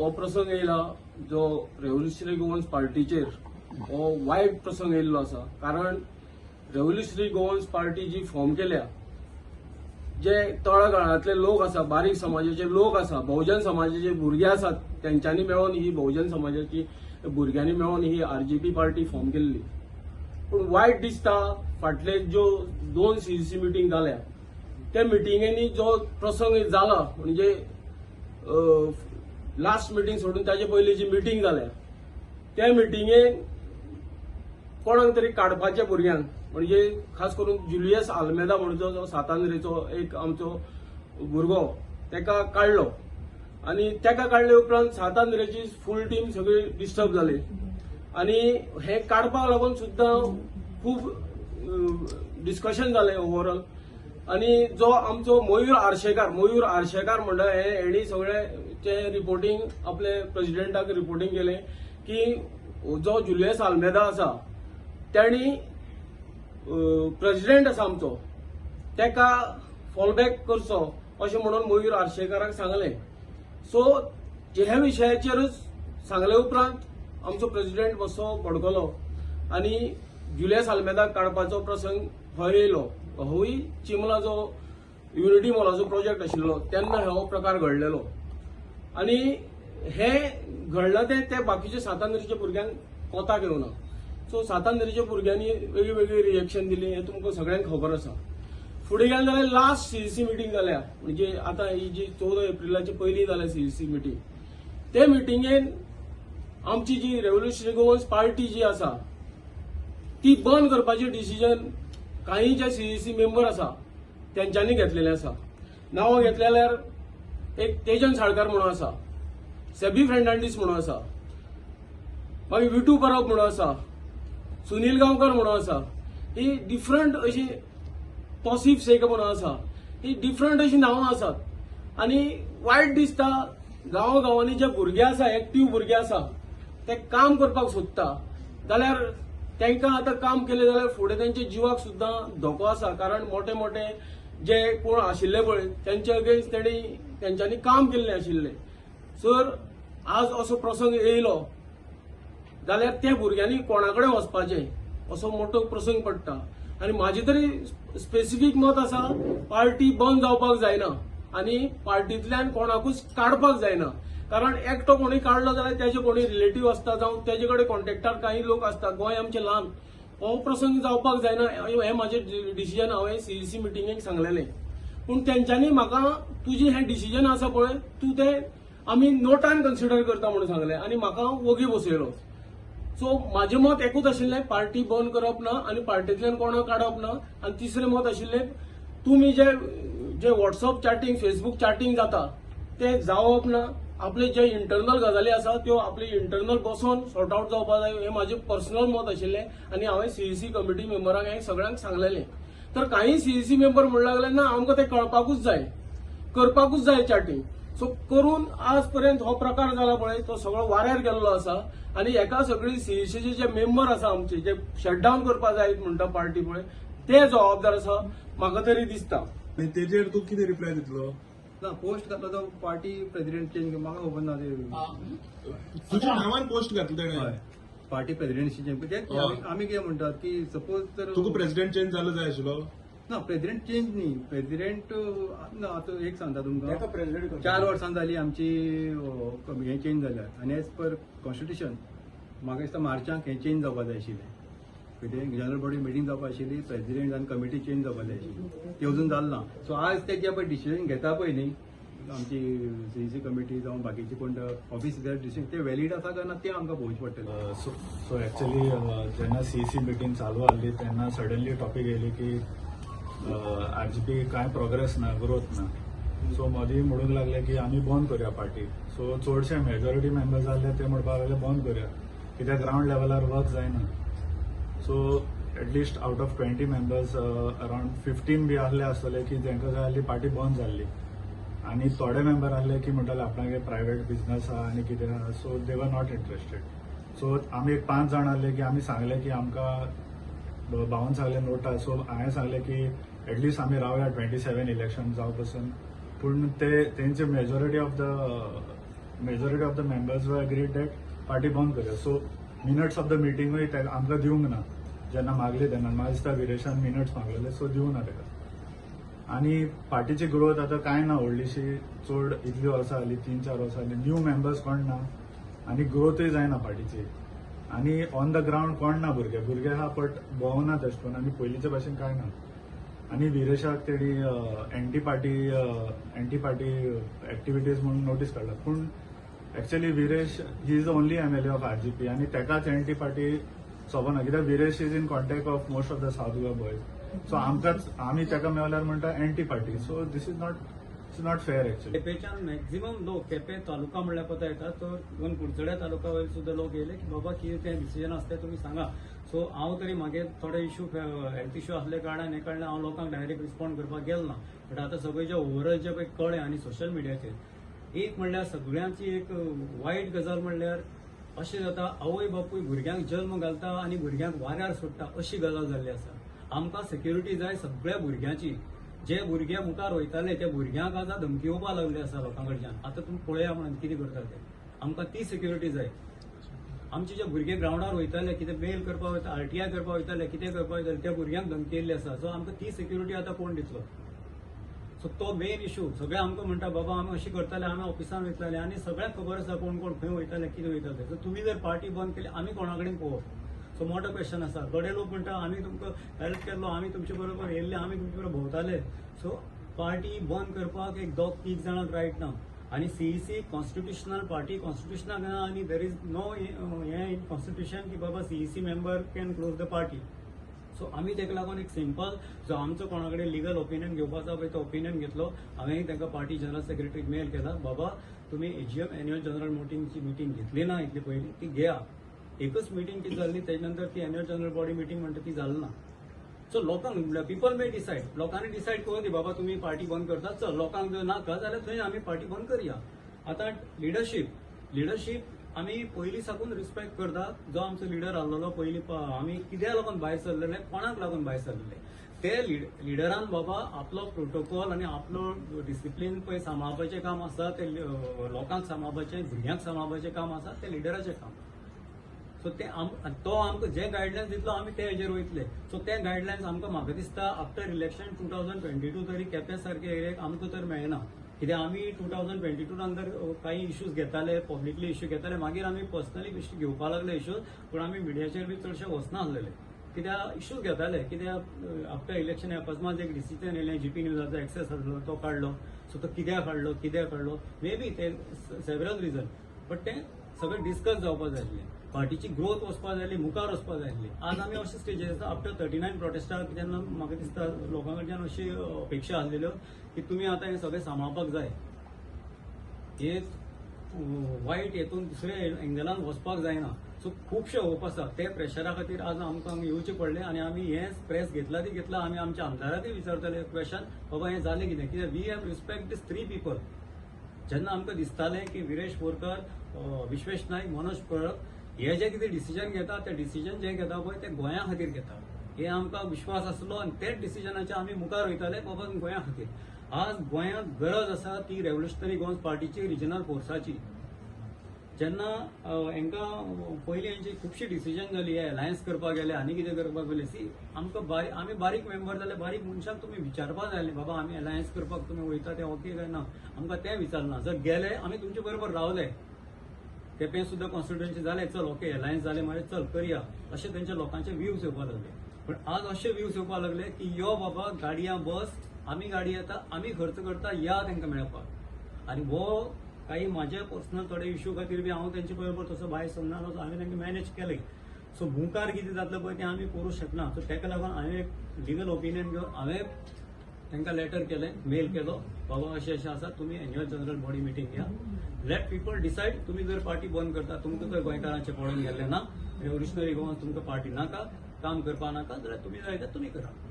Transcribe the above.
हो प्रसंग येयला जो रेव्होल्युशनरी गोवन्स पार्टीचेर हो वायट प्रसंग येयल्लो आसा. कारण रेव्होल्युशनरी गोवन्स पार्टी जी फॉर्म केल्या, जे तळागाळांतले लोक आसा, बारीक समाजाचे लोक आसा, बहुजन समाजाचे भुरगे आसात, तेंच्यांनी मेळोन ही बहुजन समाजाची भुरग्यांनी मेळोन ही आरजीपी पार्टी फॉर्म केल्ली. पूण वायट दिसता, फाटले ज्यो दोन सीईसी मिटींग जाल्या त्या मिटिंगेनी जो प्रसंग जाला, म्हणजे लास्ट मिटींग सोडून ताजे पयली जी मिटींग जाल्या त्या मिटिंगेन कोणाक तरी काडपाचे भुरग्यांक, म्हणजे खास करून जुलियस आल्मेदा म्हणून जो सातांद्रेचो एक आमचो भुरगो, तेका काडलो आनी तेका काडले उपरांत सातांद्रेची फूल टीम सगळी डिस्टर्ब जाली आनी हे काडपाक लागून सुद्दां खूब डिस्कशन जालें ओवरऑल. आनी जो आमचो मयूर आर्शेकार, मयूर आर्शेकार म्हणटा हे, हेणी सगळे ते रिपोर्टींग आपले प्रेसिडेंटाक रिपोर्टींग केलें की जो जुलियस आल्मेदा आसा तेणी प्रेसिडेंट आसा आमचो तेका फॉलबॅक करचो अशें म्हणून मयूर आर्शेकाराक सांगलें. सो ह्या विशयाचेरूच सांगले उपरांत आमचो प्रेसिडेंट मातसो भडकलो आनी जुलियस आल्मेदाक काडपाचो प्रसंग हो येयलो. होय चिमला जो युनिटी मॉलाचो प्रोजेक्ट आशिल्लो तेन्ना हो प्रकार घडलेलो आनी हे घडलां तें ते बाकीच्या सातांद्रेच्या भुरग्यांक कोताक येवना. सो सातांद्रेच्या भुरग्यांनी वेगळी वेगळी रिएक्शन दिली हें तुमकां सगळ्यांक खबर आसा. फुडें गेले जाल्यार लास्ट सीईसी मिटींग जाल्या, म्हणजे आतां ही जी 14 एप्रिलाची पयली जाल्या सीईसी मिटींग, ते मिटिंगेन आमची जी रेव्होल्युशनरी गोवन्स पार्टी जी आसा ती बंद करपाचें डिसिजन काही जे सीईसी मेंबर आसा तेंच्यांनी घेतलेलें आसा. नांवां घेतले जाल्यार एक तेजन साळकार म्हणून आसा, सेबी फर्नांडीस म्हणून आसा, मागीर विटू परब म्हणून आसा, सुनील गांवकर म्हणून आसा, ही डिफरंट अशी तोसीफ शेख म्हणून आसा, ही डिफरंट अशी नांवां आसात. आनी वायट दिसता, गांवा गांवांनी जे भुरगे आसा, एक्टीव भुरगे आसा, ते काम करपाक सोदता जाल्यार तांकां आतां काम केलें जाल्यार फुडें तेंच्या जिवाक सुद्दां धोको आसा. कारण मोठे मोठे जे कोण आशिल्ले पळय तेंचे अगेन्स्ट तेंच्यांनी काम केल्लें आशिल्लें. सर आज असो प्रसंग येयलो जाल्यार त्या भुरग्यांनी कोणा कडेन वचपाचें असो मोठो प्रसंग पडटा. आनी म्हाजें तरी स्पेसिफीक मत आसा, पार्टी बंद जावपाक जायना आनी पार्टींतल्यान कोणाकूच काडपाक जायना. कारण एकटो कोणी काडलो जाल्यार तेजे कोणी रिलेटीव आसता जावं तेजे कडेन कॉन्टेक्टार काही लोक आसता. गोंय आमचें ल्हान, हो प्रसंग जावपाक जायना हें म्हाजें डिसिजन हांवें सीईसी मिटिंगेक सांगलेलें. पूण तेंच्यांनी म्हाका तुजें हें डिसिजन आसा पळय तूं तें आमी नोटान कन्सिडर करता म्हणून सांगलें आनी म्हाका वोगी बसयलो. सो म्हाजें मत एकूच आशिल्लें, पार्टी बंद करप ना आनी पार्टींतल्यान कोणाक काडप ना. आनी तिसरें मत आशिल्लें, तुमी जे जे वॉट्सअप चॅटिंग, फेसबूक चॅटिंग जाता ते जावप ना, आपले जे इंटरनल गजाली आसा त्यो आपले इंटरनल बसोन सॉर्ट आउट जावपा जाय, हें म्हाजें पर्सनल मत आशिल्लें आनी हांवें सीईसी कमिटी मेंबरांक हें सगळ्यांक सांगलेलें. तर काही सीईसी मेंबर म्हणूंक लागले ना आमकां तें कळपाकूच जाय, करपाकूच जाय चॅटिंग. सो करून आज पर्यंत हो प्रकार जाला पळय तो सगळो वाऱ्यार गेल्लो आसा. आनी हेका सगळी सीईसीचे जे मेंबर आसा आमचे जे शटडावन करपा जाय म्हणटा पार्टी पळय ते जबाबदार आसा म्हाका तरी दिसता. आनी तेजेर तूं कितें रिप्लाय दितलो? ना, पोस्ट घातलो तो पार्टी प्रेसिडेंट चेंज, म्हाका खबर ना ते. तुज्या नांवान पोस्ट घातलं हय. तेणें. Party presidency change. आमी कितें म्हणटात की सपोज तर तुका प्रेसिडेंट चेंज जालो जाय आशिल्लो? ना, प्रेसिडेंट चेंज न्ही, प्रेसिडेंट ना. आतां एक सांगता तुमकां, प्रेसिडेंट 4 वर्सां जाली आमची हें चेंज जाल्या आनी एज पर कॉन्स्टिट्युशन म्हाका दिसता मार्चाक हें चेंज जावपा जाय आशिल्लें. कितें जनरल बॉडी मिटींग जावपा आशिल्ली, प्रेसिडेंट आनी कमिटी चेंज जावपा जाय आशिल्ली, ती अजून जालें ना. सो आज ते जे पळय डिसिजन घेता पळय न्ही आमची सीईसी कमिटी जावं बाकीची कोण ऑफिस डिसिजन, ते व्हॅलीड आसा काय ना तें आमकां पळोवचें पडटलें. सो सो एक्चुअली जेन्ना सीईसी मिटींग चालू आहली तेन्ना सडनली टॉपीक येयली की आरजीपी कांय प्रोग्रेस ना, ग्रोथ ना. सो मदीं म्हणूंक लागले की आमी बंद करुया पार्टी. सो चडशे मेजॉरिटी मेंबर्स आहले ते म्हणपाक लागले बंद करुया, कित्याक ग्रावंड लेवलार वर्क जायना. So at least out of 20 members around 15 बी आहले आसतले की जेंका जाय आहली पार्टी बंद जाल्ली आनी थोडे मेंबर आहले की म्हणटाले आपणागे प्रायवेट बिझनस आहा आनी कितें आहा, so they were not interested. So आमी एक पांच जाण आहले की आमी सांगले की आमकां भावान सांगले नोटा. सो हांवें सांगलें की एटलिस्ट आमी रावया 27 इलेक्शन जावं पसून. पूण ते तेंचे majority of the Majority of the members were agreed that party बंद करूया. सो मिनट्स ऑफ the मिटींगूय आमकां दिवंक ना. जेन्ना मागली तेन्ना म्हाका दिसता विरेशान मिनट्स मागलेले, सो दिवंक ना ताका. आनी पार्टीची ग्रोथ आतां कांय ना व्हडलीशी चड. इतली वर्सां जाली, 3-4 वर्सां जाली, न्यू मेंबर्स कोण ना आनी ग्रोथूय जायना पार्टीची. आनी ऑन the ground कोण ना. भुरगे भुरगे आहा बट भोंवना तशें करून आनी पयलींचे भाशेन कांय ना. आनी विरेशाक तेणी anti party activities म्हणून नोटीस काडला, पूण actually Viresh, he is the only MLA of RGP आनी तेकाच एंटी पार्टी सोबना, कित्याक Viresh is in contact of most of the South Goa boys. So आमकांच आमी तेका मेवल्यार म्हणटा anti party. So this is not, it's not fair actually. केपेच्यान maximum लोक, केपे तालुका म्हणल्यार पता येता, तर इवन कुडचड्या तालुका वयर सुद्दां लोक येयले की बाबा कितें तें डिसिजन आसता तें तुमी सांगा. सो हांव तरी मागीर थोडे इशू, हेल्थ इशू आसले कारणान हे कारणान हांव लोकांक डायरेक्ट रिस्पॉन्ड करपाक गेलो ना. बट आतां सगळें जे ओवरऑल जे पळय कळ्ळें आनी सोशल मिडियाचेर एक म्हणल्यार सगळ्यांची एक वायट गजाल म्हणल्यार अशें जाता, आवय बापूय भुरग्यांक जल्म घालता आनी भुरग्यांक वाऱ्यार सोडटा अशी गजाल जाल्ली आसा. आमकां सेक्युरिटी जाय सगळ्या भुरग्यांची. जे भुरगे मुखार वयताले त्या भुरग्यांक आतां धमकी येवपाक लागली आसा लोकां कडच्यान. आतां तुमी पळया म्हणून कितें करता ते. आमकां ती सेक्युरिटी जाय. आमचे जे भुरगे ग्रावंडार वयताले, कितें बेल करपाक वयता, आरटीआय करपाक वयताले, कितें करपाक वयताले, त्या भुरग्यांक धमकी येयल्ली आसा. सो आमकां ती सेक्युरिटी आतां कोण दितलो? सो तो मेन इशू. सगळे आमकां म्हणटा, बाबा आमी अशें करताले, आमी ऑफिसान वयताले आनी सगळ्यांक खबर आसा कोण कोण खंय वयताले, कितें वयताले. सो तुमी जर पार्टी बंद केली, आमी कोणा कडेन पळोवप? सो मोठो क्वेश्चन आसा. थोडे लोक म्हणटा, आमी तुमकां हेल्प केल्लो, आमी तुमचे बरोबर येयल्ले, आमी तुमचे बरोबर भोंवताले. सो पार्टी बंद करपाक एक दोग तीग जाणांक रायट ना. आनी सीईसी कॉन्स्टिट्युशनल, पार्टी कॉन्स्टिट्युशनाक ना आनी there is no हें इन कॉन्स्टिट्युशन की बाबा CEC member can close the party. So आमी ताका लागून एक सिंपल जो आमचो कोणा कडेन लिगल ओपिनियन घेवपाचो पळय तो ओपिनियन घेतलो. हांवें तांकां पार्टी जनरल सेक्रेटरीक मेल केला, बाबा तुमी एजीएम, एन्युअल जनरल मिटिंगची मिटींग घेतली ना इतली पयलीं, ती घेया. एकच मिटींग ती जाल्ली, तेजे नंतर ती एन्युअल जनरल बॉडी मिटींग म्हणटा ती जाली ना. सो लोकांक, people may decide. लोकांनी डिसायड करूं दी, बाबा तुमी पार्टी बंद करता, चल लोकांक जर नाका जाल्यार थंय आमी पार्टी बंद करया. आतां लिडरशीप आमी पयलीं साकून रिस्पेक्ट करता. जो आमचो लिडर आहलोलो पयलीं, आमी कित्याक लागून भायर सरलेले, कोणाक लागून भायर सरलेले, ते लिडरान बाबा आपलो प्रोटोकॉल आनी आपलो डिसिप्लीन पळय सांबाळपाचें काम आसा ते, लोकांक सांबाळपाचें, भुरग्यांक सांबाळपाचें काम आसा ते लिडराचें काम. सो ते तो आमकां जे गायडलायन्स दितलो आमी ते हेजेर वयतले. सो ते गायडलायन्स आमकां, म्हाका दिसता, after election 2022 तरी केपें सारके एरियेक आमकां तर मेळना. कित्याक आमी 2022 नंतर काही इश्यूज घेताले, पब्लिकली इश्यू घेताले, मागीर आमी पर्सनली इश्यू घेवपाक लागले इश्यूज, पूण आमी मिडियाचेर बी चडशे वचनासलेले कित्याक इश्यूज घेताले. कित्याक आफ्टर इलेक्शन अकस्मात एक डिसिजन येयलें, जीपी न्यूजाचो एक्सेस आसलो तो काडलो. सो तो कित्याक काडलो, कित्याक काडलो, मे बी ते सेवरल रिजन, बट तें सगळें डिस्कस जावपाक जाय आसलें. पार्टीची ग्रोथ वचपा जाय आसली, मुखार वचपा जाय आसली. आज आमी अशे स्टेजीर आसा आफ्टर 39 प्रोटेस्टाक, जेन्ना म्हाका दिसता लोकां कडच्यान अशी अपेक्षा आसलेल्यो की तुमी आतां हें सगळें सांबाळपाक जाय, हे वायट हेतून दुसऱ्या एंगलान वचपाक जायना. सो खुबशे होप आसा. ते प्रेशरा खातीर आज आमकां हांगा येवचें पडलें आनी आमी हें प्रेस घेतला ती घेतला. आमी आमच्या आमदाराकय विचारताले क्वेश्चन, बाबा हें जालें कितें? कित्याक we have respect these three people. जेन्ना आमकां दिसतालें की विरेश बोरकर, विश्वेश नायक, मनोज परब हे जे कितें डिसिजन घेता, ते डिसिजन जे घेता पळय ते गोंया खातीर घेता हे आमकां विश्वास आसलो आनी तेच डिसिजनाचे आमी मुखार वयताले, बाबा गोंया खातीर. आज गोंयांत गरज आसा ती रेव्होल्युशनरी गोवन्स पार्टीची, रिजनल फोर्साची. जेन्ना हांकां पयलीं हेंची खुबशी डिसिजन जाली, हे अलायन्स करपाक गेले आनी कितें करपाक गेले. सी, आमकां बारीक, आमी बारीक मेंबर जाल्यार बारीक मनशाक तुमी विचारपाक जाय आसलें, बाबा आमी अलायन्स करपाक तुमी वयता ते ओके काय ना? आमकां तें विचारना. जर गेले, आमी तुमचे बरोबर रावले, केपें सुद्दां कॉन्स्टिट्युएन्सी जालें, चल ओके अलायन्स जालें मागीर चल करया, अशें तेंच्या लोकांचे व्यूज येवपाक लागले. पण आज अशे व्यूज येवपाक लागले की यो बाबा गाडयां बस, आमी गाडी येता, आमी खर्च करता, या तांकां मेळपाक. आनी हो काही म्हाजे पर्सनल थोडे इश्यू खातीर बी हांव तेंचे बरोबर तसो भायर सरना. हांवें तांकां मॅनेज केलें. सो मुखार कितें जातलें पळय तें आमी करूं शकना. सो ताका लागून हांवें एक लिगल ओपिनियन घेवन हांवें तांकां लेटर केलें, मेल केलो, बाबा अशें अशें आसा, तुमी एन्युअल जनरल बॉडी मिटींग घ्या, let people decide. तुमी जर पार्टी बंद करता, तुमकां जर गोंयकारांचें पडून गेल्लें ना, रेव्होल्युशनरी गोवन्स तुमकां पार्टी नाका, काम करपा नाका जाल्यार तुमी जाय ते तुमी करा.